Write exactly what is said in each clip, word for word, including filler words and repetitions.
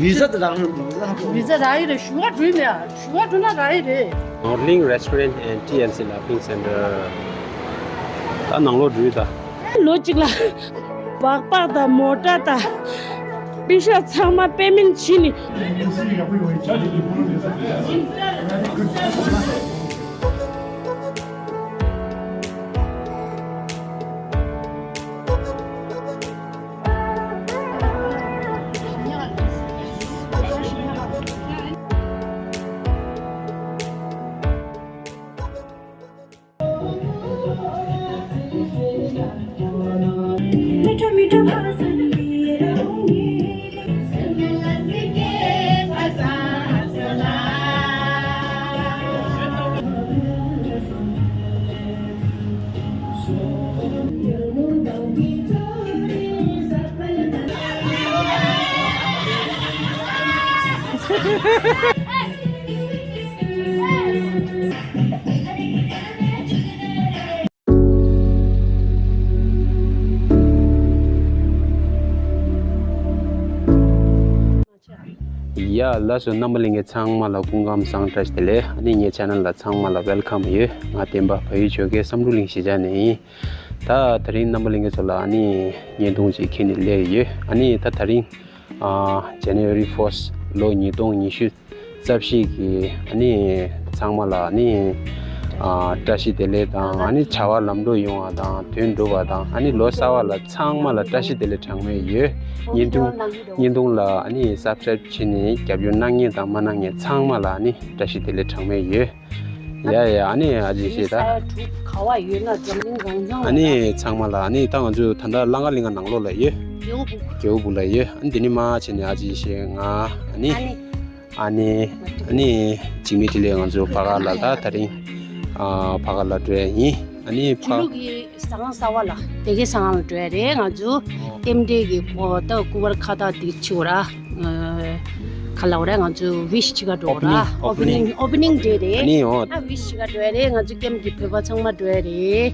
བི་ཟ་དེ་རག་མི་འདུག་བི་ཟ་རག་ཡི་རེད། ཞུ་བ་འགྲུལ་ནས་ཞུ་བ་འགྲུལ་ན་རག་ཡི་རེད། Norling Restaurant and T and C Laughing Center. ད་ནང་ལོགས་འགྲུལ་ད། ལོ་གཅིག་ལ་སྦག་སྦག་དང་མོ་ཊ་དང་པི་ཤ་ཚང་མ་པེ་མེན་ཊི་བྱིན་ནི། ཡ་ལགས་སོ། རྣམ་པ་ལྷན་རྒྱས་ཚང་མ་ལ་སྐུ་ཁམས་བཟང་། བཀྲ་ཤིས་བདེ་ལེགས། ཨ་ནི་ངའི་ཆེ་ནལ་ལ་ཚང་མ་ལ་ཝེལ་ཀམ་ཡོད། ང་བསྟན་པ་བལ་ཡུལ་ཇོ་ཁའི་བསམ་འགྲུབ་གླིང་གཞིས་ཆགས་ནས་ཡིན། ད་དེ་རིང་རྣམ་པ་ལྷན་རྒྱས་ཚོ་ལ་ཨ་ནི་བརྙན་ཐུང་ཅིག་འཁྱེར་ནས་སླེབས་ཡོད། ཨ་ནི་ད་དེ་རིང་ཨ་January first ལོ་ཉིས་སྟོང་ཉི་ཤུ་རྩ་བཞི་གི་ཨ་ནི་ཚང་མ་ལ་ཨ་ནི་ཨ་བཀྲ་ཤིས་བདེ་ལེགས་དང་། ཨ་ནི་བྱ་བ་ལམ་འགྲོ་ཡོང་བ་དང་། དོན་འགྲུབ་པ་དང་། ཨ་ནི་ལོ་གསར་པ་ལ་ཚང་མ་ལ་བཀྲ་ཤིས་བདེ་ལེགས་གྲངས་མེད་ཡོད། བརྙན་ཐུང་བརྙན་ཐུང་ལ་ཨ་ནི་སབ་སི་ཀ་རེབ་བྱས་ནས་རྒྱབ་སྐྱོར་གནང་མཁན་དང་མ་གནང་མཁན་ཚང་མ་ལ་ཨ་ནི་བཀྲ་ཤིས་བདེ་ལེགས་གྲངས་མེད་ཡོད། ཡ་ཡ། ཨ་ནི་ཨ་ཅེ་ཤེས་ད། ས་ཡ་དྲུག་ག་བ་ཡོད་ན་འཛམ་གླིང་གང་ཚང་ཨ་ལ་ནི་ཚང་མ་ལ་ཨ་ནི་ད་ང་ཚོ་ད་ལྟ་ལང་ཀ་གླིང་ག་ནང་ལོགས་ལ་ཡོད། རྒྱལ་པོ་སྦུག་རྒྱལ་པོ་སྦུག་ལ་ཡོད། ཨ་ནི་འདི་ནས་མར་བྱས་ནས་ཨ་ཅེ་ཤེས། ང་ཨ་ནི་ཨ་ནི་ཨ་ནི་ཨ་ནི་འཇིགས་མེད་འཕྲིན་ལས། ང་ཚོ་ཕ་ག་ལ་ད་དེ་རིང་ཨ་ཕ་ག་ལ་འགྲོ་ཡ་ཡིན། ཨ་ནི་ཕ་ཇུ་ལུག་གི་ཟ་ཁང་གསར་པ་ལ། དེ་གའི་ཟ་ཁང་ལ་འགྲོ་ཡ་རེད། ང་ཚོ་རྟེན་འབྲེལ་གྱི་ཨོ་ད་སྐུ་པར་ཁ་བཏགས་འདི་ཕྱེ་བ་ར། ཨ་ག་ལབ་ར། ང་ཚོ་ཝིཤ་བྱེད་ག་འགྲོ་བ་ར། ཨོ་པེ་ནིང་ཨོ་པེ་ནིང་ཌེ་རེད། ཨ་ནི་ཨོ་ད་ཝིཤ་བྱེད་ག་འགྲོ་ཡ་རེད། ང་ཚོ་ཀེམ་གྱི་བོད་པ་ཚང་མ་འགྲོ་ཡ་རེད།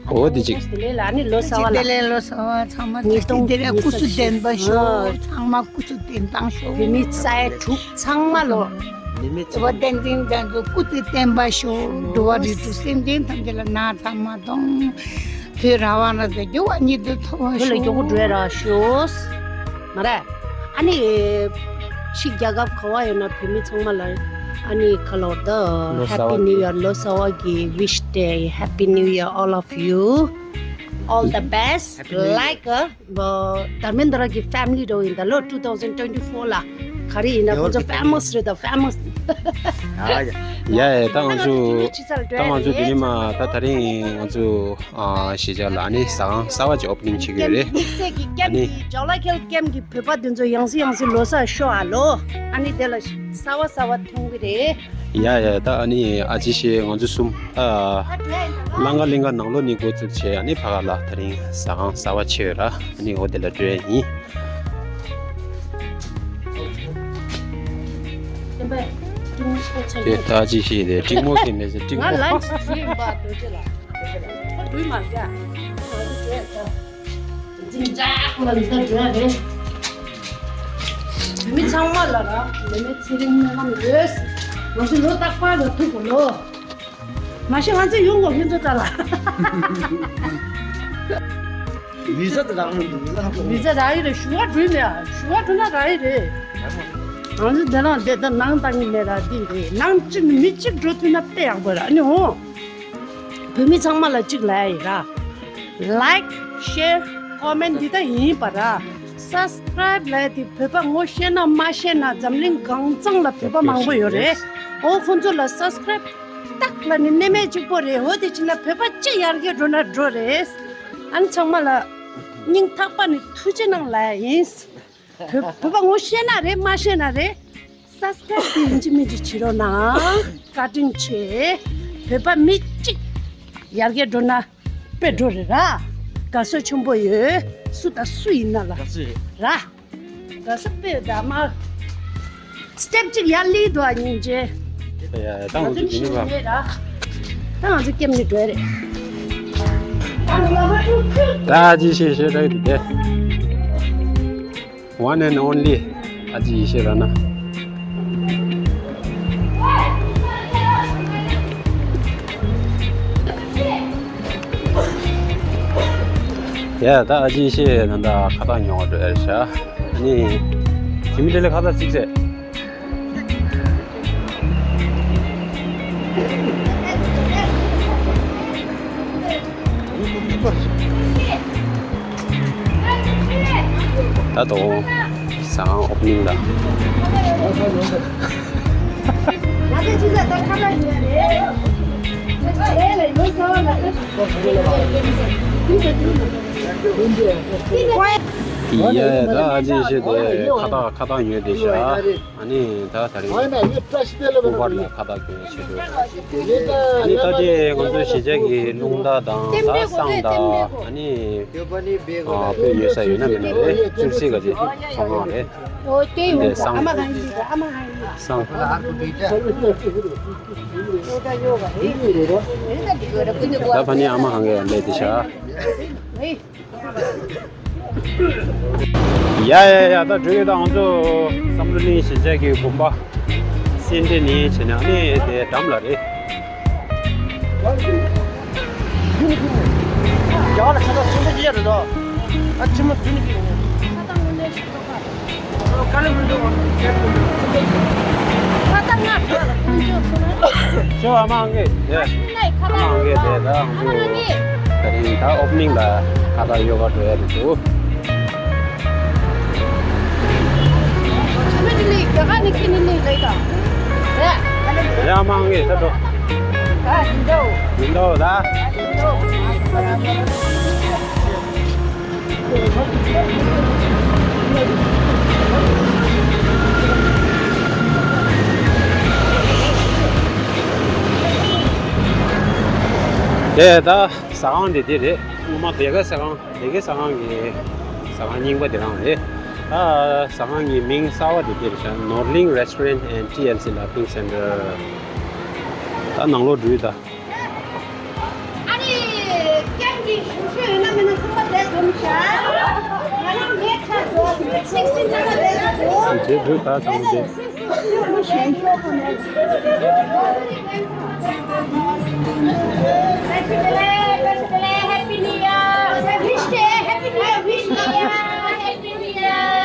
ཨོ་དེ་ཅིག་དེ་ལས་ལ་ཨ་ནི་ལོ་གསར་པ་ལ། དེ་ལས་ལོ་གསར་པ་ཚང་མ་ཉིས་སྟོང་དེ་ལས་སྐུ་གཟུགས་ལྡན་པ་ཤོག་ཨ་ཚང་མ་སྐུ་གཟུགས་བདེ་ཐང་ཤོག་བོད་མི་ས་ཡ་དྲུག་ཚང་མ་ལོ། བོད་བསྟན་འཛིན་རྒྱ་མཚོ་སྐུ་ཚེ་བརྟན་པ་ཤོག་འགྲོ་བ་རིགས་དྲུག་སེམས་ཅན་ཐམས་ཅད་ལ་ན་ཚ་མ་གཏོང་། བོད་རང་དབང་ལ་དེ་འགྱུར་བ་ཉིད་དུ་ཐོབ་པ་བོད་ལ་ཤོག་མགྱོགས་པོ་འགྲོ་ཡ་ར་ཤོག་མ་རེད། ཨ་ནི་ཕྱི་རྒྱལ་ཁབ་ག་བ་ཡོད་ན་བོད་མི་ཚང་མ་ལ་ཨ་ནི་ག་ལབ་ད་ལོ་གསར་པ་Happy New Year. ལོ་གསར་པ་གི་wish day. Happy New Year, all of you. All the best. Happy New Year. Like uh, དར་མེན་དར་གྱི་ཕེ་མི་ལི་འགྲོ་ཡིན་ད་ལོ་two thousand twenty-four ལ་ག་རེ་ཡིན་ན་ཁོ་ཚོ་ཕེ་མོ་སི་རེད་ད། ཕེ་མོ་སི། ཡ་ཡ། ད་ང་ཚོ་ད་ང་ཚོ་དེ་ནས་མར་ད་དེ་རིང་ང་ཚོ་ཨ་གཞིས་ཆགས་ལ་ཨ་ནི་ཟ་ཁང་གསར་པ་ཅིག་ཨོ་པེ་ནིང་བྱེད་ཀྱི་ཡོད་རེད། དམིགས་བསལ་གྱི་ཀེམ་གྱི་ཇོ་ལ་ཁེལ་ཀེམ་གྱི་བོད་པ་དེ་ཚོ་ཡང་སེ་ཡང་སེ་ལོ་གསར་ཤོག་ཨ་ལོ། ཨ་ནི་དེ་ལ་གསར་པ་གསར་པ་མཐོང་གི་རེད། ཡ་ཡ། ད་ཨ་ནི་ཨ་ཅེ་ཤེས་ང་ཚོ་གསུམ་ཨ་ལང་ཀ་གླིང་ག་ནང་ལོགས་ནས་འགོ་བཙུགས་བྱས་ཨ་ནི་ཕ་ག་ལ་དེ་རིང་ཟ་ཁང་གསར་པ་ཕྱེ་ཡོད་ར། ཨ་ནི་འོ་དེ་ལ་འགྲོ་ཡ་ཡིན། དེ་ད་ཅི་ཞིག་རེད། ཀྲིག་མོ་གི་མེད་ཟེར། ཀྲིག་མོ། ང་ལན་ཅི་ཡིན་པ་རྡོ་རྗེ་ལ་ཁོ་འགྲུལ་མ་བྱ། ང་ཚོ་བྲོས་ད། འཛིན་ཅག་ལ་འདི་ལྟར་བྲོས་རེད། བོད་མི་ཚང་མ་ལ་ར་བོད་མི་ཚེ་རིང་སྨོན་ལམ་ཡོད། ང་ཚོ་ལོ་རྟག་པར་ལ་ཐུག་གོ་ལོ། མ་གཞི་ང་ཚོ་ཡོང་གོ་ཁྱེད་ཚོ་ལྟ་ལ། བི་ཟ་དེ་རག་མི་འདུག་བི་ཟ་རག་ཡི་རེད། ཞུ་བ་འགྲུལ་ནས་ཞུ་བ་འགྲུལ་ན་རག་ཡི་རེད། ང་ཚོ་འདི་རང་འདི་ལྟར་ནང་བཏང་གི་མེད་ར། འདི་རེད། ནང་གཅིག་ནས་མི་གཅིག་འགྲོ་ཐུབ་ན་དཔེ་ཡག་པོ་ར། ཨ་ནི་འོ་བོད་མི་ཚང་མ་ལ་གཅིག་ལབ་ཡ་ཡིན་ར། Like, share, comment འདི་ལྟ་ཡིན་པ་ར། Subscribe ལབ་ཡ་དེ་བོད་པ་ངོ་ཤེས་ན་མ་ཤེས་ན་འཛམ་གླིང་གང་ཚང་ལ་བོད་པ་མང་པོ་ཡོད་རེད། འོ་ཁོང་ཚོ་ལ་subscribe ཏག་ལ་ནི་གནས་མེད་གཅིག་པོ་རེད། འོ་དེ་བྱས་ན་བོད་པ་གཅིག་ཡར་རྒྱས་འགྲོ་ན་འགྲོ་རེད། ཨ་ནི་ཚང་མ་ལ་སྙིང་ཐག་པ་ནས་ཐུགས་རྗེ་གནང་ལབ་ཡ་ཡིན། བོད་བོད་པ་ངོ་ཤེས་ན་རེད་མ་ཤེས་ན་རེད། Subscribe དེ་ཡིན་གཅིག་མིན་གཅིག་བྱེད་རོགས་གནང་། བཀའ་དྲིན་ཆེ། བོད་པ་མི་གཅིག་ཡར་རྒྱས་འགྲོ་ན་དཔེ་འགྲོ་རེད་ར། དགའ་བསུ་ཆེན་པོ་ཡོད། སུ་དང་སུ་ཡིན་ན་ལ་ར། དགའ་བསུ་དཔེ་ད་མ་སི་ཊེབ་གཅིག་ཡར་སླེབས་འདུག་ཨ་སྙིང་རྗེ། ཡ་ཡ། ད་ང་ང་ཚོ་ཚོ་འདི་ནི་ཤེས་བ་མེད་ར། ད་ང་ཚོ་ཀེམ་ནས་འགྲོ་ཡ་རེད། ད་ཅི་ཤེས་ཤེས་ར་འདི་དེ། One and only ཨ་ཅེ་ཡེ་ཤེས་ར་ན། ཡ་ད་ཨ་ཅེ་ཡེ་ཤེས་ད་ལྟ་ཁ་བཏགས་ཉོ་བར་འགྲོ་ཡ་རེད་ཤག་ཨ་ནི་ཇི་མི་དེ་ལས་ཁ་བཏགས་གཅིག་བྱས། ད་དུང་ཟ་ཁང་ཨོ་པ་ནིང་ལ། ཡ་ཡ་ད་ཨ་ཅེ་ཡེ་ཤེས་དེ་ཁ་བཏགས་ཁ་བཏགས་ཉོས་བསྡད་ཤག་ཨ་ནི་ད་ད་རིང་སྐུ་པར་ལ་ཁ་བཏགས་གྱོན་ཆེད་དུ། ཨ་ནི་ད་ལྟའི་ང་ཚོའི་གཞིས་ཆགས་ཀྱི་རླུང་རྟ་དང་ད་བསང་དང་ཨ་ནི་ཨ་བོད་ཡོད་ས་ཡོད་ན་མེད་ན་རེད་བཙུར་སྲིད་ག་ཅིག་ཚོང་ཁང་རེད། འདི་བསང་བསང་། ད་ཕ་ནི་ཨ་མ་ཧང་གི་ཡང་མེད་དེ་ཤག་ཡ་ཡ་ཡ་ད་འགྲོ་ཡོད། ད་ང་ཚོ་བསམ་གྲུབ་གླིང་གཞིས་ཆགས་ཀྱི་དགོན་པ་སེ་འབྲས་ནས་བྱས་ན་ཨ་ནི་དེ་འགྲམ་ལ་རེད། རྒྱ་གར་ལ་ཁ་བཏགས་སུམ་ཅུ་རེད་དོ། ཨ་ཕྱི་མ་བདུན་ནི་ཀི་ཡིན། ཁ་བཏགས་ང་ཁ་བཏགས་ཀུན་སྤྱོད་སོང་ན། ཁྱོད་ཨ་མ་ཨང་གི་དེ། ཨ་མ་ཨང་གི་དེ་ད་ང་ཚོ་ད་རིང་ད་ཨོ་པ་ནིང་ལ་ཁ་བཏགས་ཡོ་ག་འགྲོ་ཡ་རེད་འདུག་ཡ་མ་ངེས་ད་འགྲོ། མི་འདུག་ད། དེ་ད་ཟ་ཁང་དེ་དེ་རེད། སྔོན་མ་སྡེ་དགེ་ཟ་ཁང་། སྡེ་དགེ་ཟ་ཁང་གི་ཟ་ཁང་རྙིང་པ་དེ་རང་རེད། ད་ཟ་ཁང་གི་མིང་གསར་པ་དེ་དེ་རེད་ཤག་ནོར་གླིང་Restaurant and T L C Laughing Center། ད་ནང་ལོགས་འགྲོ་ཡི་ད། ཨ་ནི་ཀེམ་གྱི་ཞུ་ཞུ་ཡོད་ན་མིན་ན་ཚང་མ་བསྡད་འཛོམས་ཤག་ང་རང་ངའི་ཆ་ཚོ་སིག་སི་ཊིན་ཚང་མ་བསྡད་འཛོམས། རྗེས་འགྲོ་ད་ཚང་མ་བསྡད། Happy New Year, Happy New Year, wish, Happy New Year, wish, Happy New Year.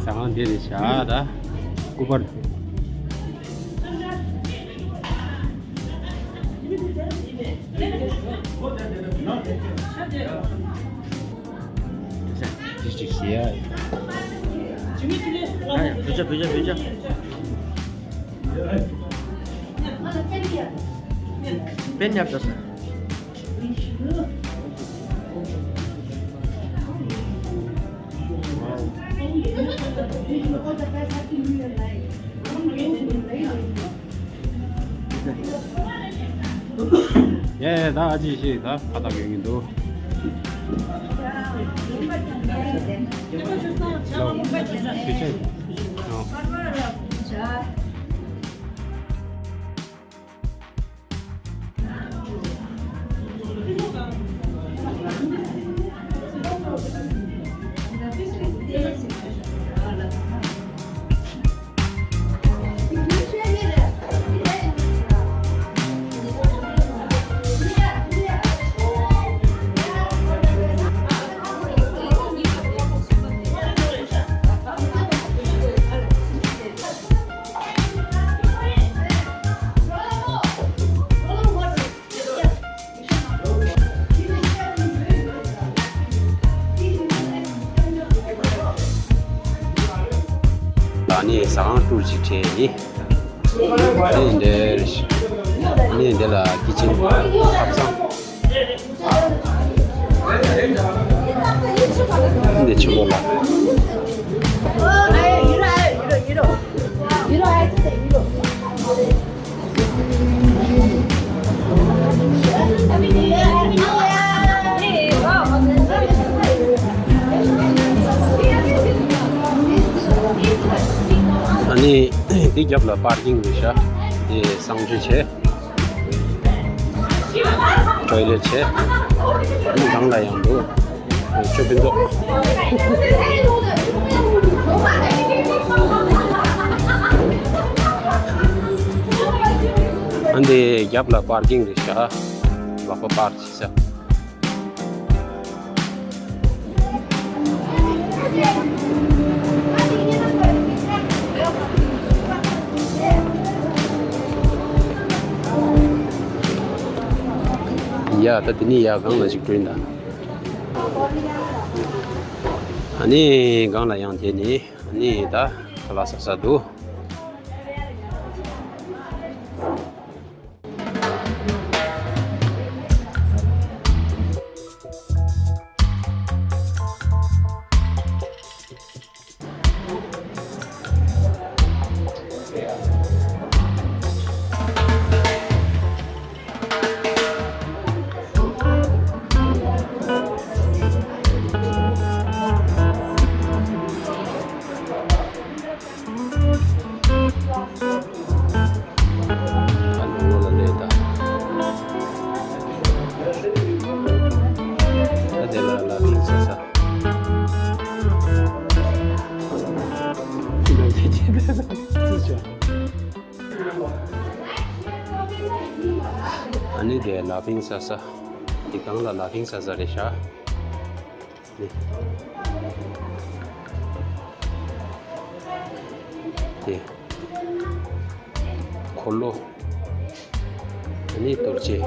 ཟ་ཁང་འདི་རེད་ཤག་ད་སྐུ་པར། ཅིག་ཅིག་ཞེས་ཡ། ཨ་ཡ་བུ་ཆ་བུ་ཆ་བུ་ཆ། པན་ཉབ་ད་ས། ཡ་ཡ་ད་ཨ་ཅེ་ཤེས་ད་ཁ་བཏགས་ཡོད་ཀྱི་འདུག་ལོ། ཕི་ཆེ། ཨོ། ད་ནི་ཟ་ཁང་ཊུར་ཅིག་ཁྲིད་ཡིན། ཨ་ནི་འདིར། ཨ་ནི་འདི་ལ་ཀི་ཆེན་ཐབ་ཚང་། འདི་ཆུ་བོ་ལ། ཨེ། འདི་རྒྱབ་ལ་པར་ཀིང་རེད་ཤག་འདི་གསང་སྤྱོད་བྱས། ཊོའི་ལེཊ་བྱས། ཨ་ནི་སྒང་ལ་ཡང་འདུག་ཆོས་དཔོན་ཚོ། ཨ་འདི་རྒྱབ་ལ་པར་ཀིང་རེད་ཤག་ལག་པ་པར་བྱེད་ས། ཡ། ད་དེ་ནས་ཡར་སྒང་ལ་ཅིག་འགྲོ་ཡིན་ད། ཨ་ནི་སྒང་ལ་ཡང་དེ་ནས་ཨ་ནི་ད་ཁ་ལག་ཟ་ས་འདུག་ཨ་ནི་ལོ་ལ་ལས་ད། ད་དེ་ལ་ལ་ལིང་ས་ས། ཨ་ནི་དེ་ལ་ཕིང་ས་ས། དེ་གང་ལ་ལ་ཕིང་ས་ས་རེད་ཤག་དེ། འཁོར་ལོ། ཨ་ནི་རྡོ་རྗེ།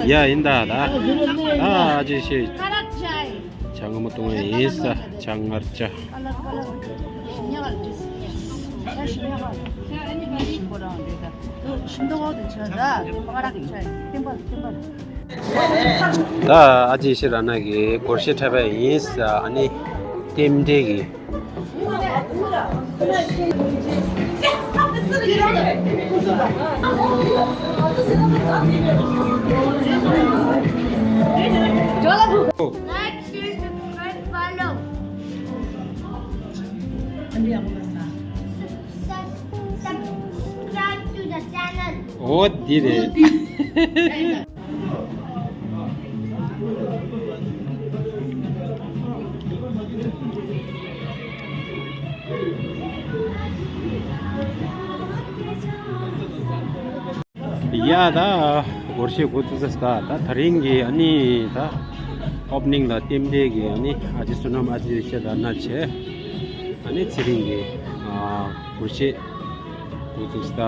ཡ་ཡིན་ད་ད། ཨ་ཅི་ཤེས། ཇ་མངར་མོ་བཏུང་ཡ་ཡིན་ས། ཇ་མངར་ཇ། ད་ཨ་ཅེ་ཤེས་ར་ན་གི་སྒོར་གཞས་འཁྲབ་པ་ཡིན་ས། ཨ་ནི་རྟེན་འབྲེལ་གི། འོ་འདི་རེད། ཡ་ད་སྒོར་གཞས་འགོ་བཙུགས་ས། ད་ད་རིང་གི་ཨ་ནི་ད་ཨོ་པ་ནིང་ལ་རྟེན་འབྲེལ་གི་ཨ་ནི་ཨ་ཅེ་བསོད་ནམས་ཨ་ཅེ་ཤེས་ར་ན་བྱས། ཨ་ནི་ཚེ་རིང་གི་ཨ་སྒོར་གཞས་འགོ་བཙུགས་ས།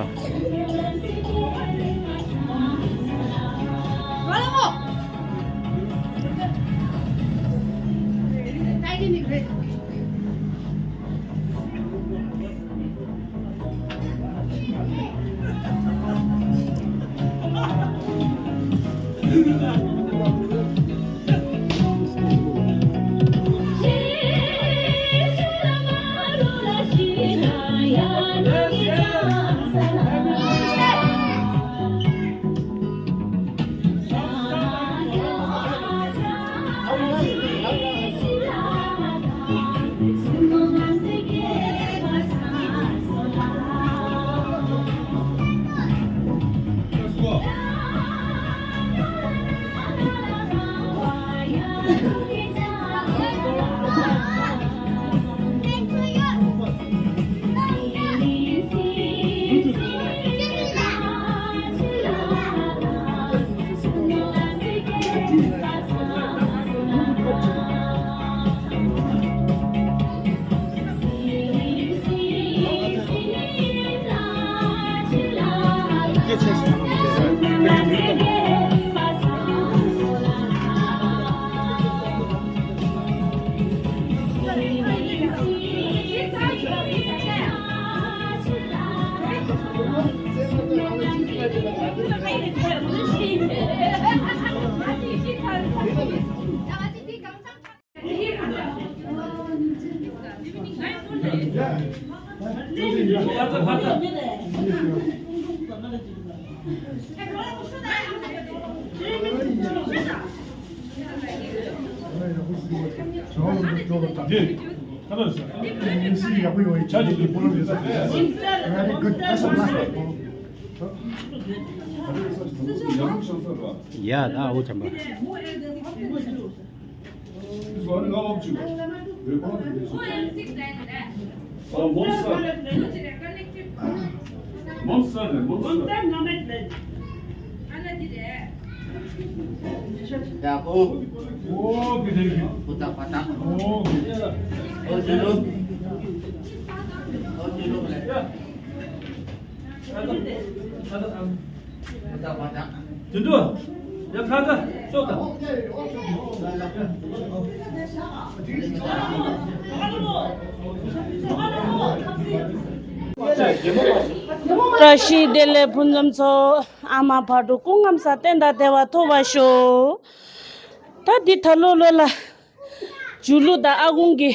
Very good. Best of luck. ཡ་ད་འོ་ཅམ་པ། དེ་འདྲ་ཡ་ཁ་ཁ་ཤོག་དང་། བཀྲ་ཤིས་བདེ་ལེགས་ཕུན་སུམ་ཚོགས། ཨ་མ་བག་དྲོ་སྐུ་ཁམས་བཟང་། བསྟན་དང་བདེ་བ་ཐོབ་པར་ཤོག་ད་འདི་ད་ལོ་ལོ་ལ། མཇུག་ལུགས་དང་ཨ་ཁུང་གི་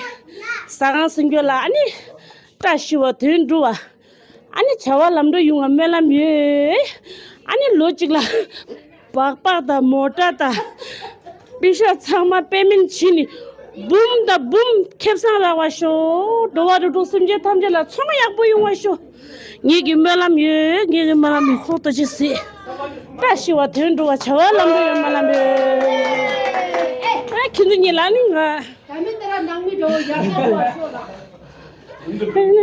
ཟ་ཁང་ཟིན་རྒྱུ་ལ་ཨ་ནི་བཀྲ་ཤིས་པ་དོན་འགྲུབ་པ། ཨ་ནི་བྱ་བ་ལམ་འགྲོ་ཡོང་བ་སྨོན་ལམ་ཡོད། ཨ་ནི་ལོ་གཅིག་ལ་ སྦག་སྦག་དང་མོ་ཊ་དང་པེ་ཤ་ཚང་མ་པེ་མེན་ཊི་བྱས་ནས་འབུམ་དང་འབུམ་ཁེ་བཟང་རག་པར་ཤོག། འགྲོ་བ་རིགས་དྲུག་སེམས་ཅན་ཐམས་ཅད་ལ་ཚང་མ་ཡག་པོ་ཡོང་བར་ཤོག། ངེད་ཀྱི་སྨོན་ལམ་ཡོད། ངེད་ཀྱི་སྨོན་ལམ་ཡོད། ཚོགས་གཏོ་ཅི་སྲིད་བཀྲ་ཤིས་པ་དོན་འགྲུབ་པ་བྱ་བ་ལམ་འགྲོ་ཡོད་སྨོན་ལམ་ཡོད། ཨ་ཁྱེད་ཚོ་གཉིས་ལ་ནི་ང་ད་མི་ཏི་ར་ནང་མི་འགྲོ་ཡག་པོ་བ་ཤོག་ལ།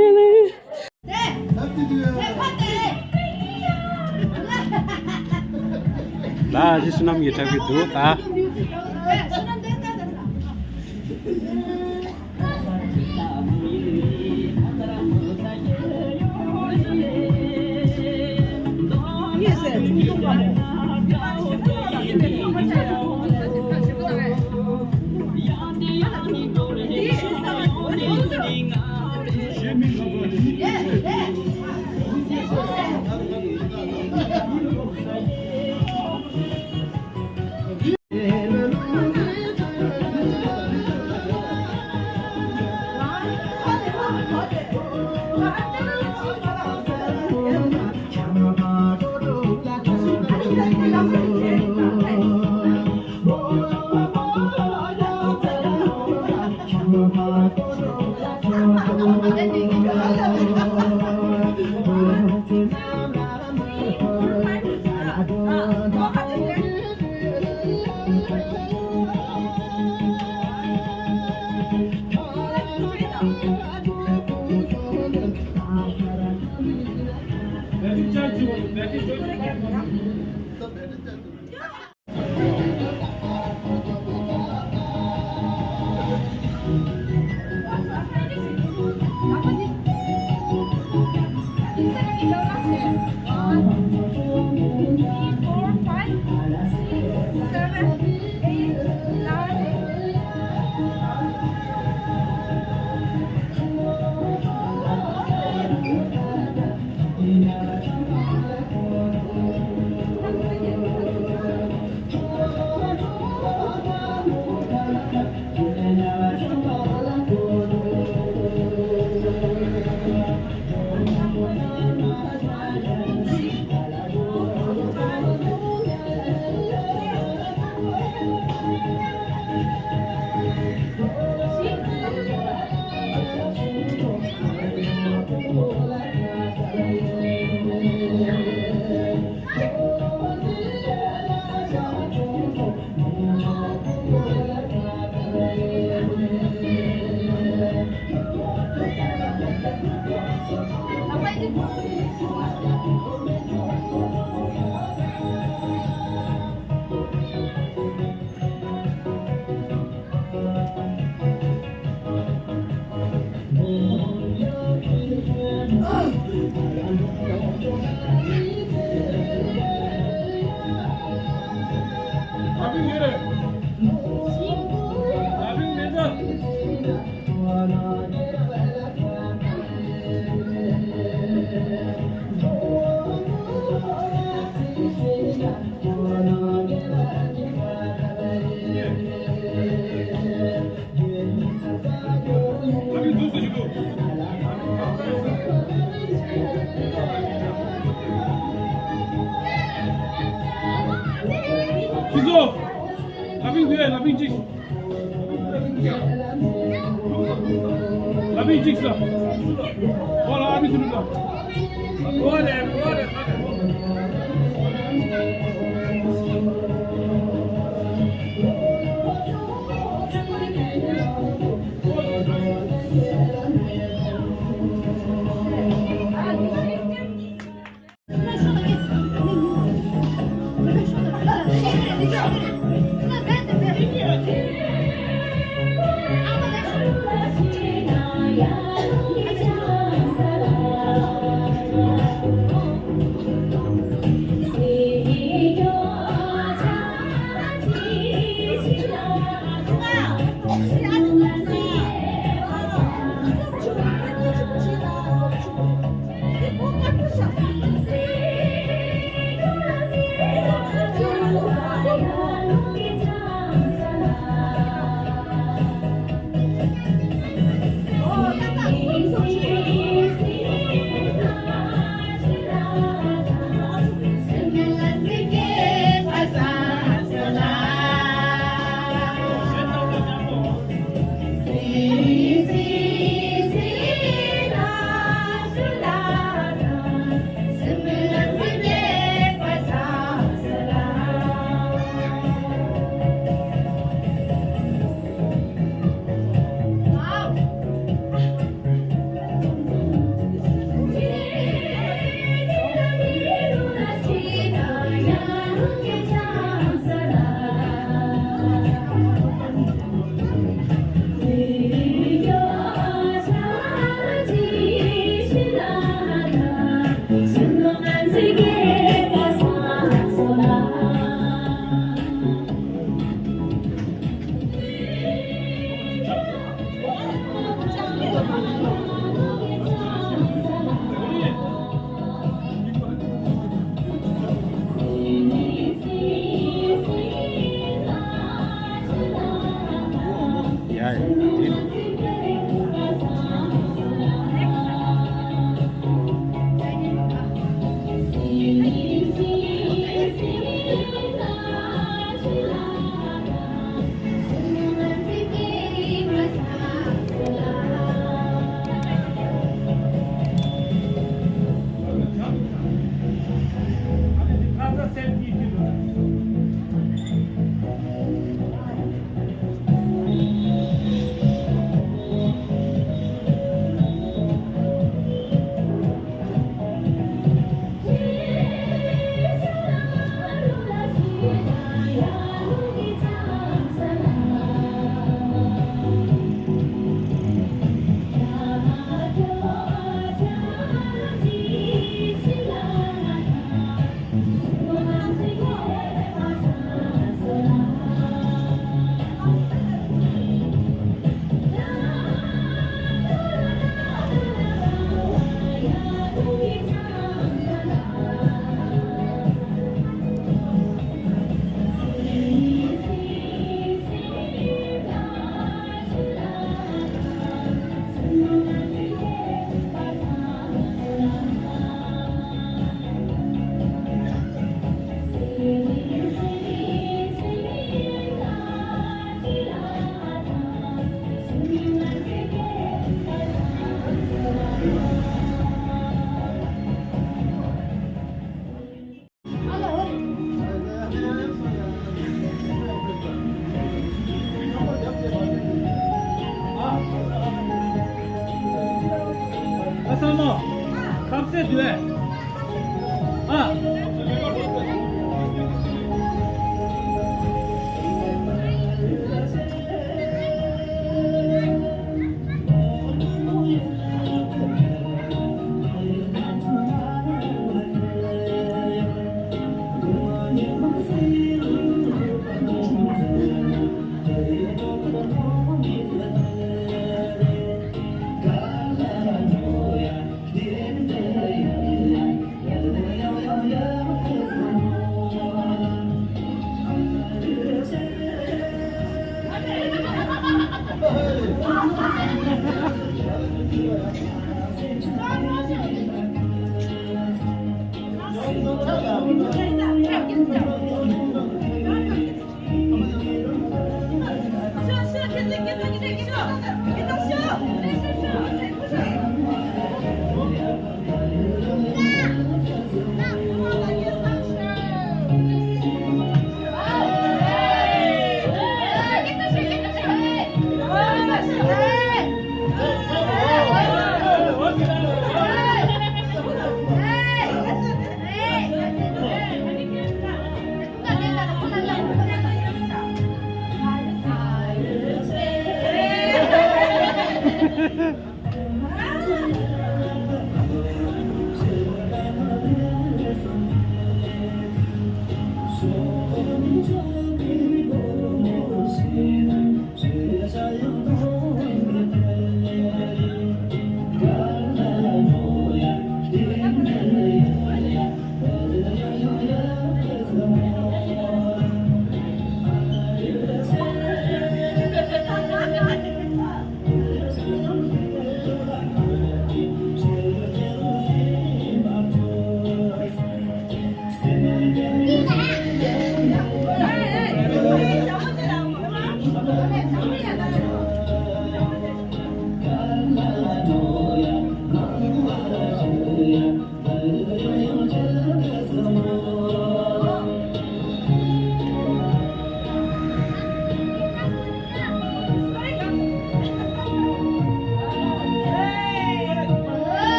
ལ་ཨ་ཅེ་བསོད་ནམས་ཀྱིས་འཁྲབ་ཀྱི་འདུག་ད། ཁྱེད་ཚོ། ལ་ཕིང་དེ་ལ་ཕིང་གཅིག་ལ་ཕིང་གཅིག་ས། ཨོ་ལ་ཨ་མི་སུ་རུ་ད། ཨོ་ལེ་ཨོ་ལེ། ཚང་མ་ཁ་ཟས་དུས། ཨ།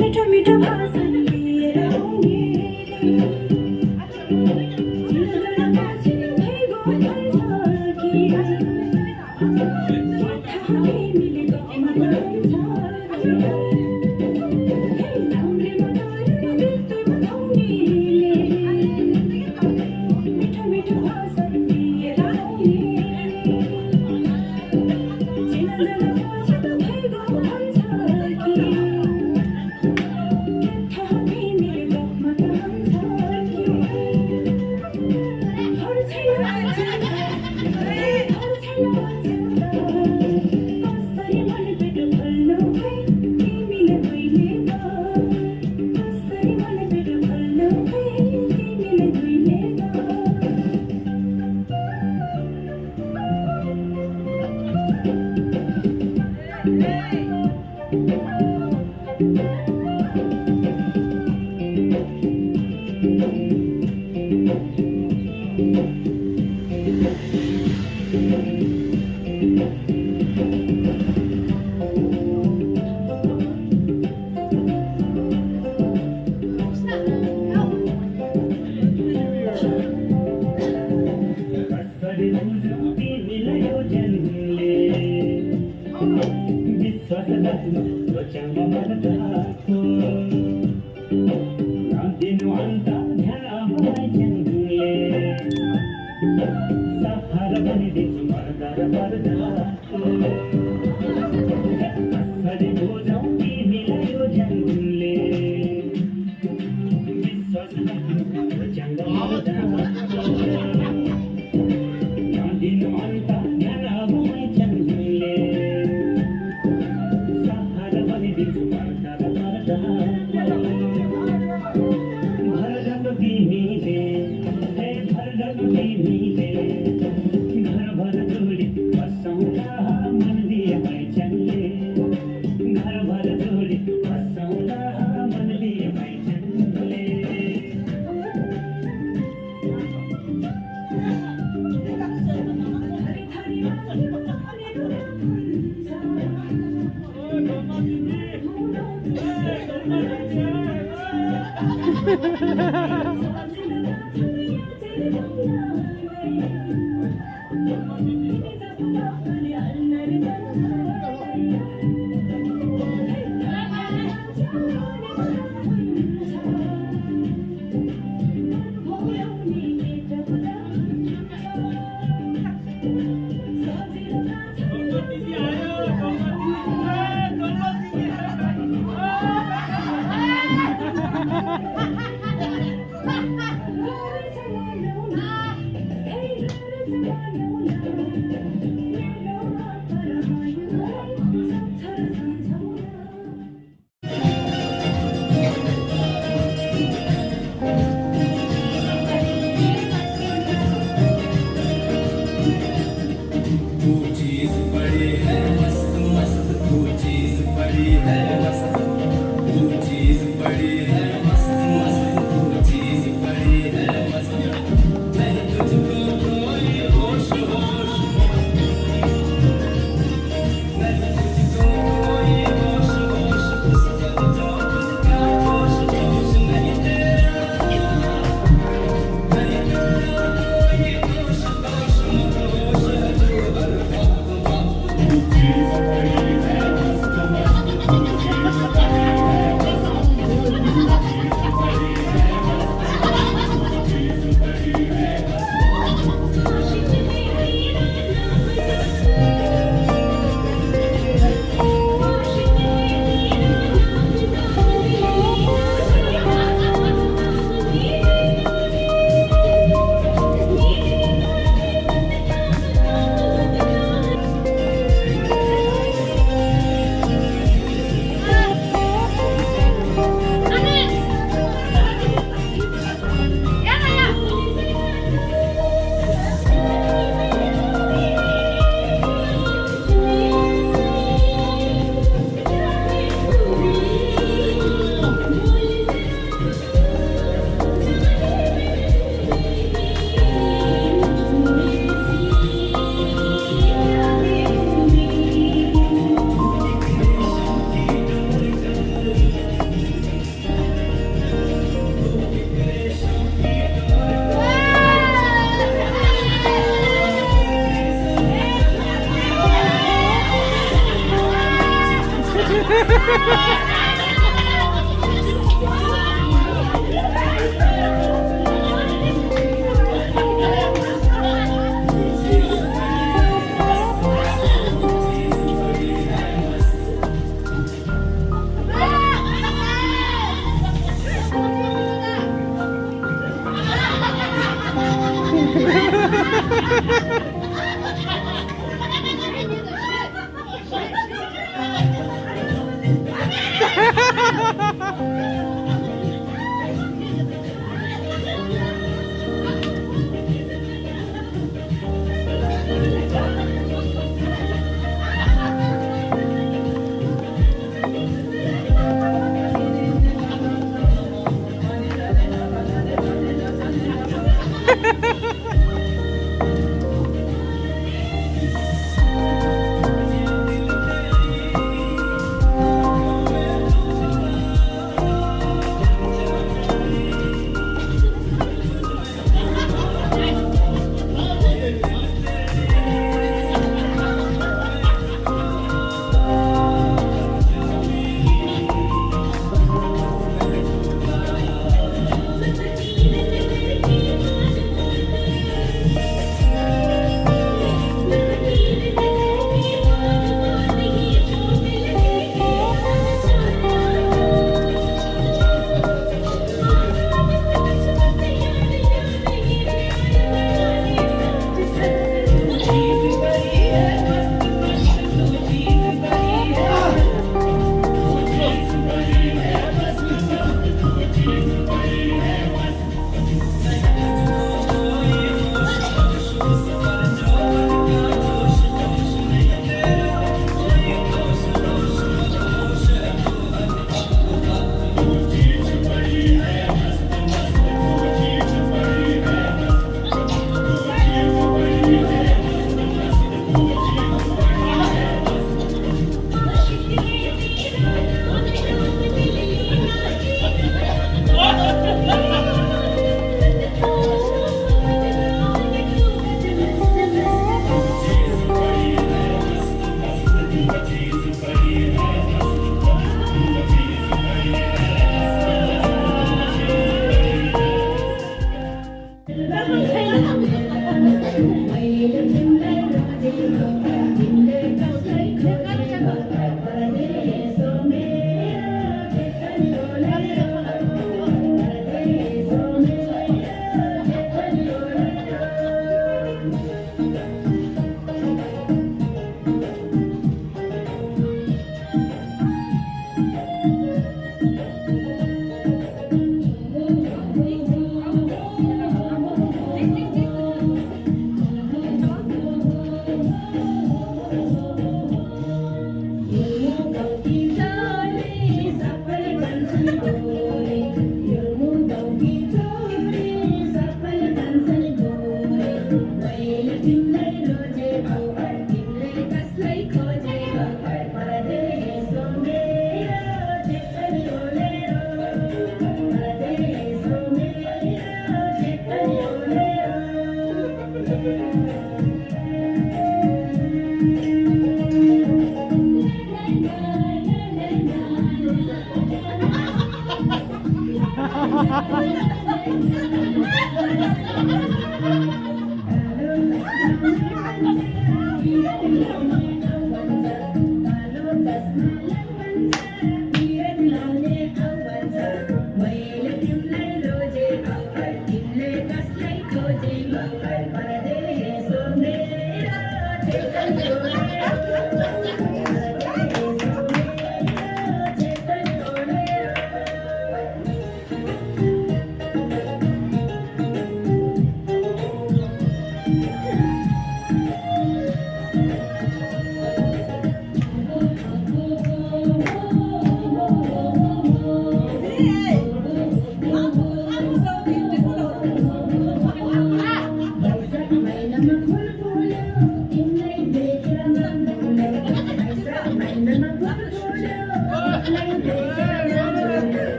मीठा मीठा भाषण भी रहोगे।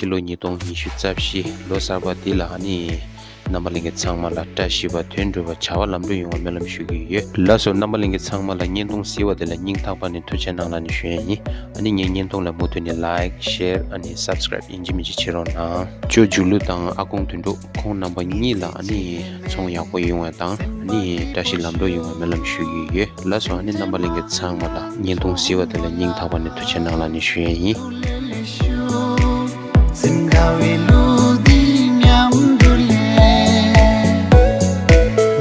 ཕྱི་ལོ་ཉིས་སྟོང་ཉི་ཤུ་རྩ་བཞི་ལོ་གསར་པ་འདི་ལ་ཨ་ནི་རྣམ་པ་ལྷན་རྒྱས་ཚང་མ་ལ་བཀྲ་ཤིས་པ་དོན་འགྲུབ་པ་བྱ་བ་ལམ་འགྲོ་ཡོང་བ་སྨོན་ལམ་ཞུ་གི་ཡོད། ལགས་སོ། རྣམ་པ་ལྷན་རྒྱས་ཚང་མ་ལ་བརྙན་ཐུང་གཟིགས་པ་དེ་ལ་སྙིང་ཐག་པ་ནས་ཐུགས་རྗེ་གནང་ལབ་ནས་ཞུ་ཡ་ཡིན། ཨ་ནི་ངའི་བརྙན་ཐུང་ལ་མུ་མཐུད་ནས་ལའིཀ་ཤེར་ཨ་ནི་སབ་སི་ཀ་རེབ་ཡིན་གཅིག་མིན་གཅིག་བྱེད་རོགས་གནང་། ཅོ་ཇུ་ལུ་དང་ཨ་ཀོང་དོན་གྲུབ། ཁོང་རྣམ་པ་གཉིས་ལ་ཨ་ནི་ཚོང་ཡག་པོ་ཡོང་བ་དང་ཨ་ནི་བཀྲ་ཤིས་ལམ་འགྲོ་ཡོང་བའི་སྨོན་ལམ་ཞུ་གི་ཡོད། ལགས་སོ། ཨ་ནི་རྣམ་པ་ལྷན་རྒྱས་ཚང་མ་ལ་བརྙན་ཐུང་གཟིགས་པ་དེ་ལ་སྙིང་ཐག་པ་ནས་ཐུགས་རྗེ་གནང་ལབ་ནས་ཞུ་ཡ་ཡིན། ཐུགས་ལེ་ལེ་ཞུ། སེམས་དགའ་བའི་གླུ་འདི་མཉམ་དུ་ལེན།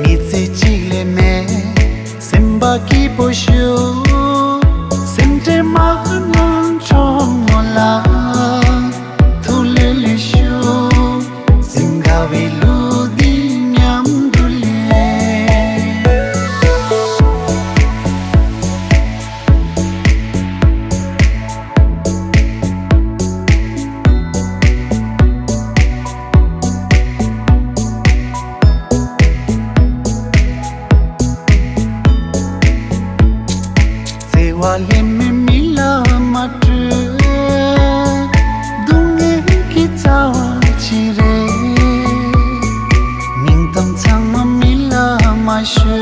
བརྩེ་བ་ལྷད་མེད་མི་ལ་མ་སྤྲོད། སྡུག་བསྔལ་གྱི་རྩ་བ་ཅི་རེད། སྙིང་གཏམ་ཚང་མ་མི་ལ་མ་ཤོད།